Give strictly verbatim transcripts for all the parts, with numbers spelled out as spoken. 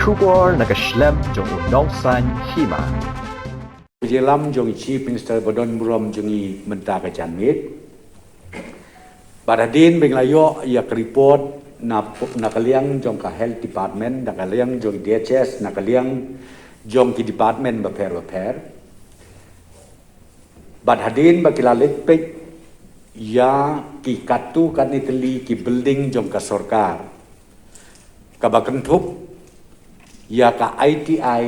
Khubor na ka shlem jong u nongsan hima. Ka jingïalam jong i Chief Minister ba don burom jong i mynta ka janmiet. Bad hadien ba ngi la ïoh ïa ka report na, na ka liang jong ka Health Department, na ka liang jong i D H S, na ka liang jong ki department bapher bapher. Bad hadien ba ki la leit peit ïa ki katto katne tylli ki building jong ka sorkar, kaba kynthup ïa ka I T I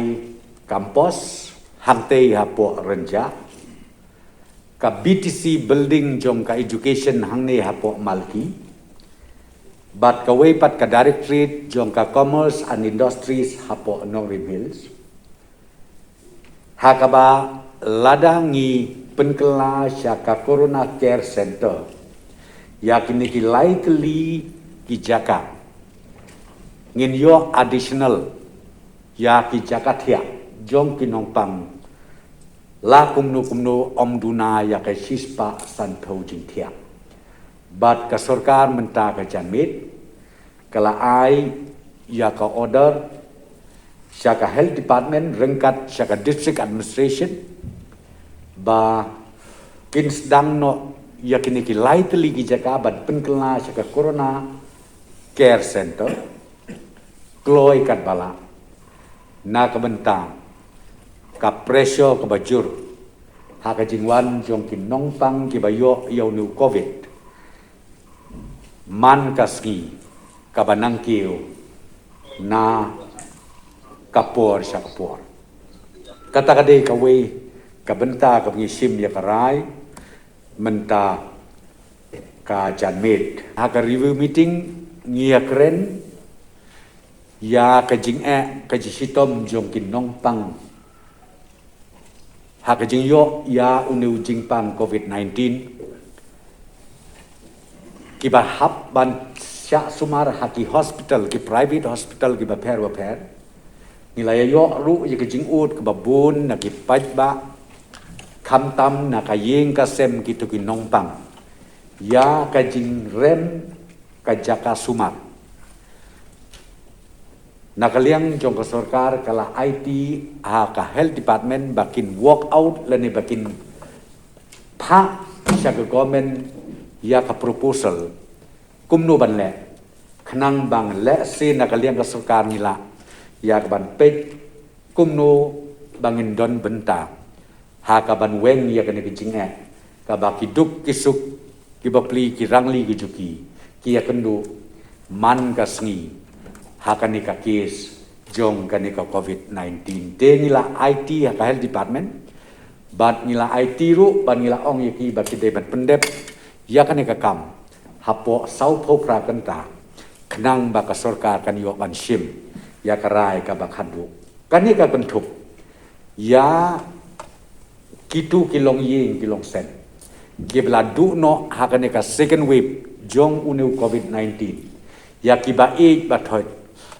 campus hangtei hapoh Rynjah, ka B T C building jong ka education hangne hapoh Malki, bad kawei pat ka directorate jong ka commerce and industries hapoh Nongrim Hills. Ha kaba lada ngi pynkylla sha ka Corona Care Center ïa kine ki lai tylli ki jaka, ngin ïoh additional ïa ki jaka thiah jong ki nongpang la kumno kumno ym duna ïa ka shispah sanphew jingthiah. Bad ka sorkar mynta ka janmiet ka la ai ïa ka order sha ka Health Department ryngkat sha ka District Administration ba kin sdang noh ïa kine ki lai tylli ki jaka ban pynkylla sha ka Corona Care Center kloi katba lah, na ka bynta ka pressure kaba jur ha ka jingwan jong ki nongpang kiba ïoh ïa une u Covid man ka sngi kaba nangkiew na ka por sha ka por. Kata ka dei kawei ka bynta kaba ngi shim ïa ka rai mynta ka janmiet. Ha ka review meeting ngi ïakren ïa ka jingeh ka jingshitom jong ki nongpang ha ka jingïoh ïa une u jingpang Covid nineteen, kiba hap ban shah sumar ha ki hospital, ki private hospital kiba pher bapher. Ngi la ïa ïoh ruh ïa ka jingud kaba bun na ki paidbah, khamtam na ka ïing ka sem kito ki nongpang, ïa ka jingrem ka jaka sumar. Na ka liang jong ka sorkar ka la aiti ha ka Health Department ba kin work out lane ba kin phah sha ka government ïa ka proposal kumno ban leh, khnang ba lehse na ka liang ka sorkar ngi lah ïa ka ban peit kumno ba ngin don bynta ha ka ban weng ïa kane ka jingeh kaba ki duk ki suk, ki bapli ki rangli ki juki ki ïakynduh man ka sngi ha kane ka case jong kane ka Covid nineteen. Te ngi la aiti ha ka Health Department bad ngi la aiti ruh bad ngi la ong ïa ki ba ki dei ban pyndep ïa kane ka kam hapoh sawphew phra kynta, khnang ba ka sorkar kan ïoh ban shim ïa ka rai kaba khatduh. Kane ka kynthup ïa kito ki longïing ki longsem kiba la duh noh ha kane ka second wave jong une u Covid nineteen, ïa kiba ïeit ba thoit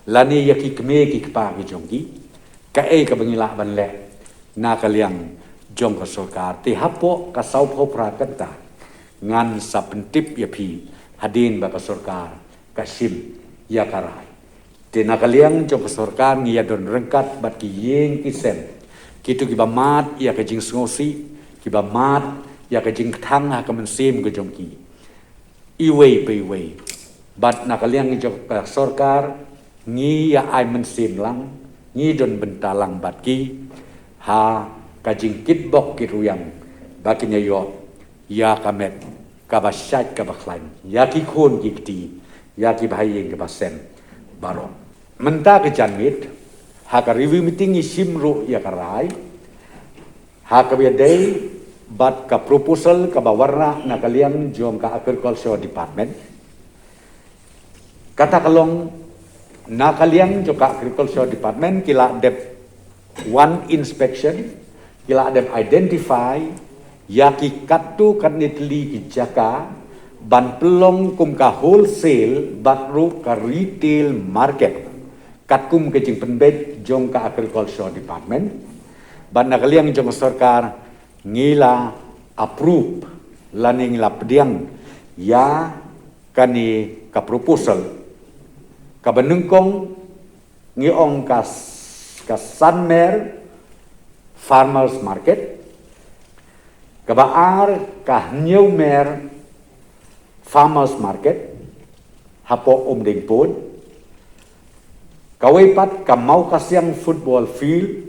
lane ïa ki kmie ki kpa ki jong ki. Kaei kaba ngi lah ban leh na ka liang jong ka sorkar? Te hapoh ka sawphew phra kynta ngan sa pyntip ïa phi hadien ba ka sorkar ka shim ïa ka rai. Te na ka liang jong ka sorkar ngi ïa don ryngkat bad ki ïing ki sem, kito kiba mad ïa ka jingsngewsih, kiba mad ïa ka jingkthang ha ka mynsiem ka jong ki, iwei pa iwei. Bad na ka liang jong ka sorkar ngi ïa ai mynsiem lang, ngi don bynta lang bad ki ha ka jingkitbok kitrwiang ba kin ïa ïoh ïa ka met kaba shait kaba khlaiñ ïa ki khun ki kti, ïa kiba ha ïing kiba sem baroh. Mynta ka janmiet ha ka review meeting ngi shim ruh ïa ka rai ha kaba ïadei bad ka proposal kaba wanrah na ka liang jong ka Agriculture Department. Kata ka long, na ka liang jong ka Agriculture Department ki la dep wan inspection, ki la dep identify ïa ki katto katne tylli ki jaka ban pynlong kum ka wholesale bad ruh ka retail market katkum ka jingpynbeit jong ka Agriculture Department. Bad na ka liang jong ka sorkar ngi la approve lane ngi la pdiang ïa kane ka proposal kaba nyngkong ngi ong ka, s- ka Sanmer Farmers Market, kaba ar ka Hynñiewmer Farmers Market, hapoh Umdengpud, kawei pat ka Mawkasiang Football Field,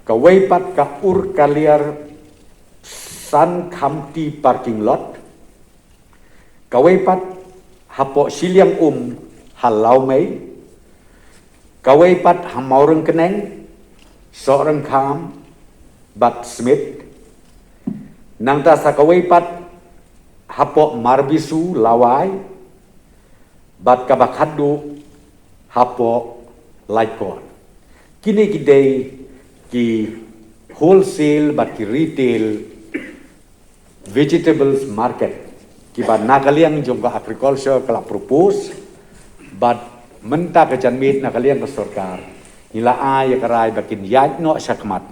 kawei pat ka Urkaliar Sankhamti Parking Lot, kawei pat hapoh Shilliang Um ha Lawmei, kawei pat ha Mawryngkneng, Sohryngkham, bad Smit, nangta sa kawei pat hapoh Marbisu Lawai, bad kaba khatduh hapoh Laitkor. Kine ki dei ki wholesale bad ki retail vegetables market kiba na ka liang jong ka agriculture ka la propose, bad mynta ka janmiet na ka liang ka sorkar ngi la ai ïa ka rai ba kin ïaid noh shakhmat,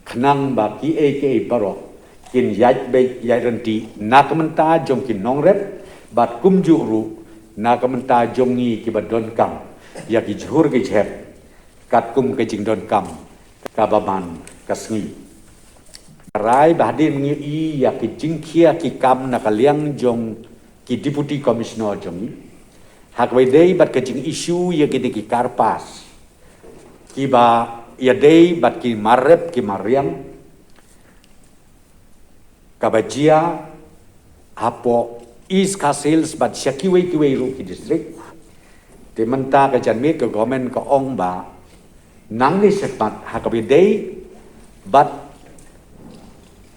khnang ba kiei kiei baroh kin ïaid beit ïaid ryntih na ka bynta jong ki nongrep, bad kumjuh ruh na ka bynta jong ngi kiba donkam ïa ki jhur ki jhep, katkum ka jingdonkam kaba man ka sngi. Rai ba hadien ngi ïohi ïa ki jingkhia ki kam na ka liang jong ki Deputy Commissioner jong ngi, ha kaba ïadei bad ka jing issue ïa kine ki car pass kiba ïadei bad ki marrep ki mariang, kaba jia hapoh East Khasi Hills bad sha kiwei kiwei ruh ki district. Te mynta ka janmiet ka government ka ong ba nangne shakhmat ha kaba ïadei bad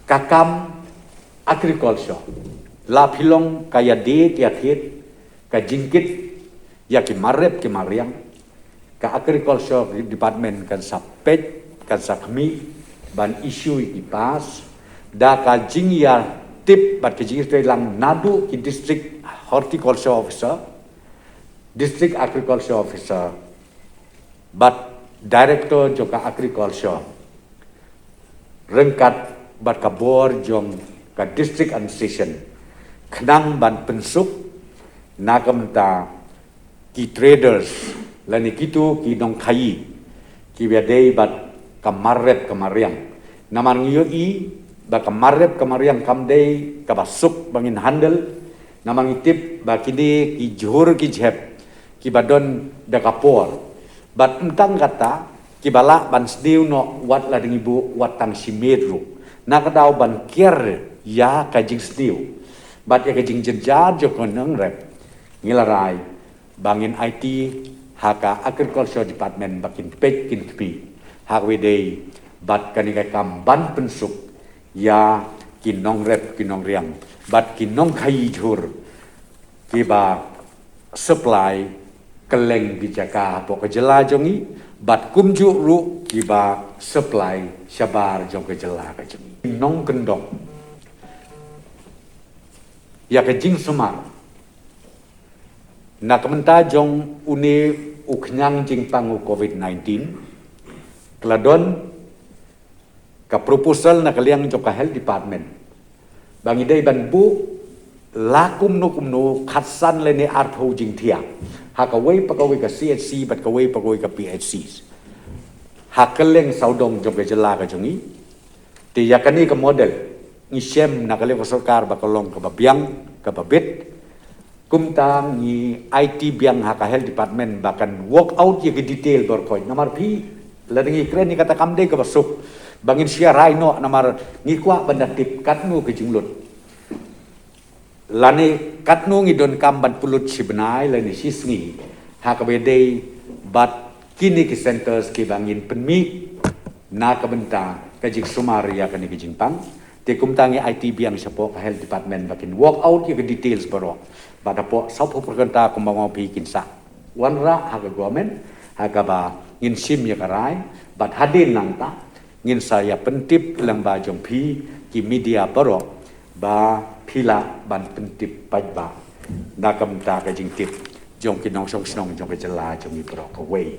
ka kam agriculture, la pynlong ka ïadei ïa thied ka jingkit ïa ki marrep ki mariang, ka Agriculture Department kan sa peit, kan sa khmih ban issue ïa ki pass da ka jingïatip bad ka jingïatreilang naduh ki District Horticulture Officer, District Agriculture Officer, bad Director jong ka Agriculture, ryngkat bad ka bor jong ka District Administration, khnang ban pynsuk na ka bynta ki traders lane kito ki nongkhaïi kiba ïadei bad ka marrep ka mariang. Namar ngi ïohi ba ka marrep ka mariang kam dei kaba suk ba ngin handle, namar ngi tip ba kine ki jhur ki jhep kiba don da ka por, bad ym tang kata, kiba lah ban sniew noh wat la dang ïa buh wat tang shi miet ruh, na ka daw ban kiar ïa ka jingsniew bad ïa ka jingjynjar jong ka nongrep. Ngi la rai ba ngin aiti ha ka Agriculture Department ba kin peit kin khmih ha kaba ïadei bad kane ka kam ban pynsuk ïa ki nongrep ki nongriang bad ki nongkhaïi jhur kiba supply kylleng ki jaka hapoh ka jylla jong ngi, bad kumjuh ruh kiba supply shabar jong ka jylla ka jong ngi. Nongkyndong ïa ka jingsumar na ka bynta jong une u khñiang jingpang u COVID nineteen, ka la don ka proposal na ka liang jong ka Health Department ba ngi dei ban buh la kumno kumno khatsan lane arphew jingthiah ha kawei pa kawei ka C H C bad kawei pa kawei ka P H C ha kylleng sawdong jong ka jylla ka jong ngi. Te ïa kane ka model ngi shem na ka liang ka sorkar ba ka long kaba biang kaba bit. Kumta ngi aiti biang ha ka Health Department ba kan work out ïa ka detail baroh khoit. Namar phi, lada ngi kren ïa kata kam dei kaba suk ba ngin shu rai noh, namar ngi kwah ban da tip katno ka jinglut lane katno ngi donkam ban pynlut shi bnai lane shi sngi ha kaba ïadei bad kine ki centres kiba ngin pynmih na ka bynta ka jingsumar ïa kane ka jingpang. Te kumta ngi aiti biang shapoh ka Health Department ba kin work out ïa ka details baroh, bad hapoh sawphew pyrkhat kumba ma phi kin sa wanrah ha ka government ha kaba ngin shim ïa ka rai, bad hadien nangta ngin sa ïa pyntip lyngba jong phi ki media baroh ba phi lah ban pyntip paidbah na ka bynta ka jingtip jong ki nongshong shnong jong ka jylla jong ngi baroh kawei.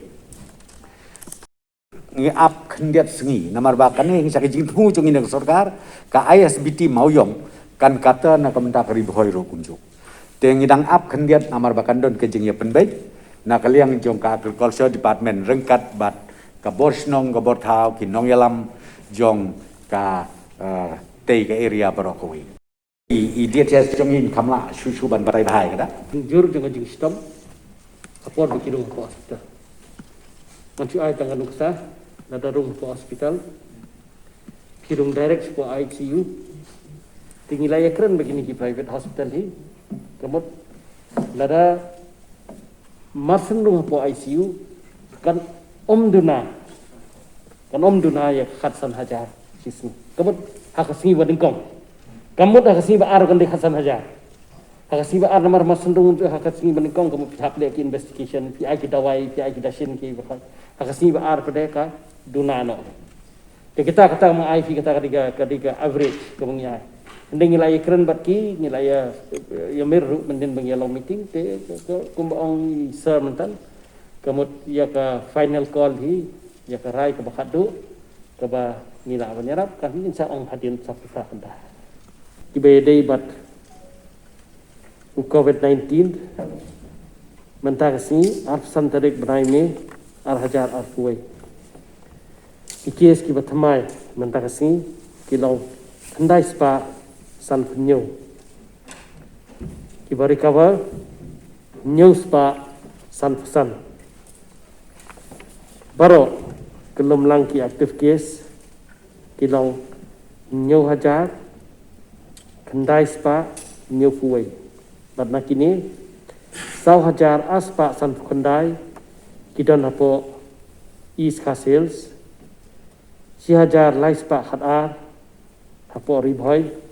Ngi ap khyndiat sngi namar ba kane ngi sha ka jingthmu jong ngi na ka sorkar, ka I S B T Mawïong kan kata na ka bynta ka Ri Bhoi ruh kumjuh. Te ngi dang ap khyndiat namar ba kan don ka jingïapynbeit. na ka liang jong ka Agriculture Department ryngkat bad ka bor shnong, ka bor thaw, ki nongïalam jong ka, eh, tei ka area baroh kawei. I, i D H S jong ngi kam lah shuh shuh ban batai bha ïa kata. Jur jong ka jingshitom. Ka por ba ki rung hapoh hospital. Ngan shu ai tang ka nuksa, lada rung hapoh hospital, phi rung direct sha ka I C U. Te ngi la ïakren bad kine ki private hospital hi. Ka mut lada mar shen rung hapoh I C U, kan ym duna, kan ym duna ïa ka khatsan hajar shi sngi. Ka mut ha ka sngi ba nyngkong. Ka mut ha ka sngi ba ar kan dei khatsan hajar. Ha ka sngi ba ar namar mar shen rung, ha ka sngi ba nyngkong ka mut phi hap leh ki investigation, phi ai ki dawai, phi ai ki dashin ki ba khat. Ha ka sngi ba ar pat ka duna noh. Te kita, kita ma ai phi kita ka dei ka, ka dei ka average ka ba ngi ai. Hynrei ngi la ïakren bad ki, ngi la ïa, ïamir ruh mynhynnin ba ngi ïa long meeting, te ka, ka, kumba ong i sir mynta, ka mut ïa ka final call hi, ïa ka rai kaba khatduh, kaba ngi lah ban ïarap, kan ngin sa ong hadien sawphew phra kynta. Kiba ïadei bad u COVID nineteen, mynta ka sngi, arphew san tarik bnai May, ar hajar arphew wei. Ki case kiba thymmai mynta ka sngi ki long khyndai spah sanphew hynñiew. Kiba recover hynñiew spah sanphew san. Baroh kyllum lang ki active case ki long hynñiew hajar khyndai spah hynñiewphew wei. Bad na kine, saw hajar ar spah sanphew khyndai ki don hapoh East Khasi Hills, shi hajar lai spah khatar hapoh Ri Bhoi.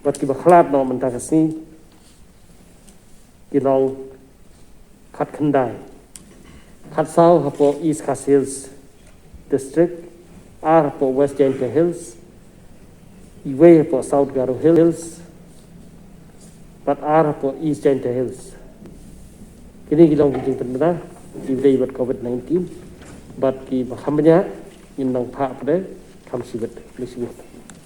Bad kiba khlad noh mynta ka sngi ki long khatkhyndai. Khatsaw hapoh East Khasi Hills District, ar hapoh West Jaintia Hills, iwei hapoh South Garo Hills, bad ar hapoh East Jaintia Hills. Kine ki long ki jingpynbna kiba ïadei bad COVID nineteen, bad kiba kham bniah ngin nang phah pat de kham shibit, shibit.